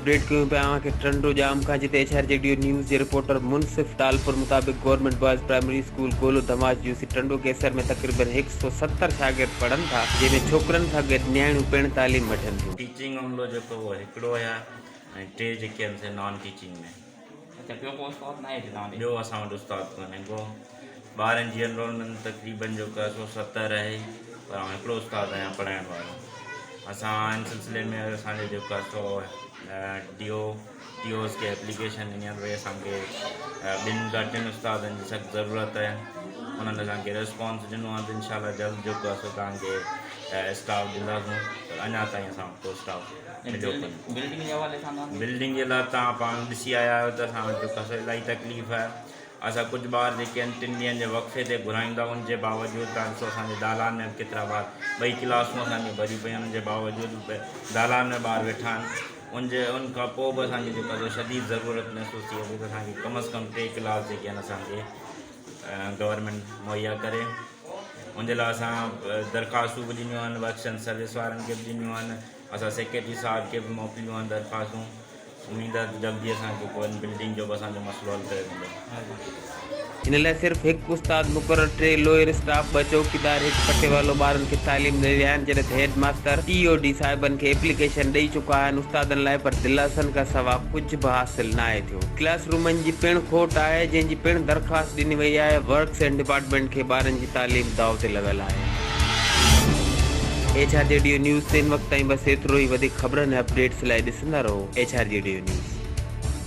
Update ڪيون پيا اوهان کي ٽنڊو ڄام کان جتي H R G D O news جي رپورٽر منصف ٽالپر مطابق گورنمينٽ بوائز پرائمري اسڪول گولو ڌماش جيوسي ٽنڊو قيصر ۾ تقريبن هڪ سو 70 شاگرد پڙهن ٿا جنهن ۾ ڇوڪرن سان گڏ نياڻيون پڻ تعليم وٺن ٿيون. ٽيچنگ عملو جيڪو اهو هڪڙو آهي ۽ ٽي جيڪي آهن سي نان ٽيچنگ ۾. اڇا ٻيو ڪو استاد ناهي هتي توهان ڏي؟ ٻيو اسان وٽ استاد ڪونهي ڪو. ٻارن جي انرولمينٽ تقريبن جيڪو آهي سو 70 آهي پر آئون هڪڙو استاد آهيان پڙهائڻ وارو. اسان ان سلسلي ۾ اسان جو جيڪو آهي سو ڊي او ٽي اوز کي ايپليڪيشن ڏني آهي ته ڀئي اسان کي ٻن کان ٽن استادن جي سخت ضرورت آهي انهن اسان کي ريسپانس ڏنو آهي ته انشاء الله جلد جيڪو آهي سو توهان کي اسٽاف ڏينداسون پر اڃا تائين اسان وٽ ڪو اسٽاف مليو ڪونهي. بلڊنگ جي حوالي سان توهان کي؟ بلڊنگ جي لاء توهان پاڻ ڏسي آيا آهيو ته اسان وٽ جيڪو آهي سو الاهي تڪليف آهي اسان ڪجهه ٻار جيڪي آهن ٽن ڏينهن جي وقفي تي گهرايون ٿا ان جي باوجود تان ڏسو اسان جي دالان ۾ به ڪيترا ٻار ٻئي ڪلاسون اسان جون ڀريون پيون آهن ان جي باوجود به دالان ۾ ٻار ويٺا آهن ان جي ان کان پوء به اسان کي جيڪو آهي شديد ضرورت محسوس ٿئي ٿي ته اسان کي ڪم از ڪم ٽي ڪلاس جيڪي آهن اسان کي گورنمينٽ مهيا ڪري ان جي لاء اسان درخواستون به ڏنيون آهن ورڪس اينڊ سروس وارن کي به ڏنيون آهن اسان سيڪريٽري صاحب کي به موڪليون آهن درخواستون اميد آهي ته جلدي اسان کي ڪو ان بلڊنگ جو به اسان جو مسئلو حل ڪيو ويندو. ان لاء صرف هڪ استاد مقرر، ٽي لوئر اسٽاف، ٻه چوڪيدار، هڪ پٽيوالو ٻارن کي تعليم ڏئي رهيا آهن، جڏهن ته هيڊ ماستر، ٽي او ڊي صاحبن کي ايپليڪيشن ڏئي چڪا آهن استادن لاء پر دلاسن کان سوا ڪجهه به حاصل ناهي ٿيو. ڪلاس رومن جي پڻ کوٽ آهي جنهن جي پڻ درخواست ڏني وئي آهي، ورڪس اينڊ ڊپارٽمينٽ کي ٻارن جي تعليم داء تي لڳل آهي. H R G D O news تي هن وقت تائين بس ايترو ئي وڌيڪ خبرن ۽ اپڊيٽس لاء ڏسندا رهو H R G D O news.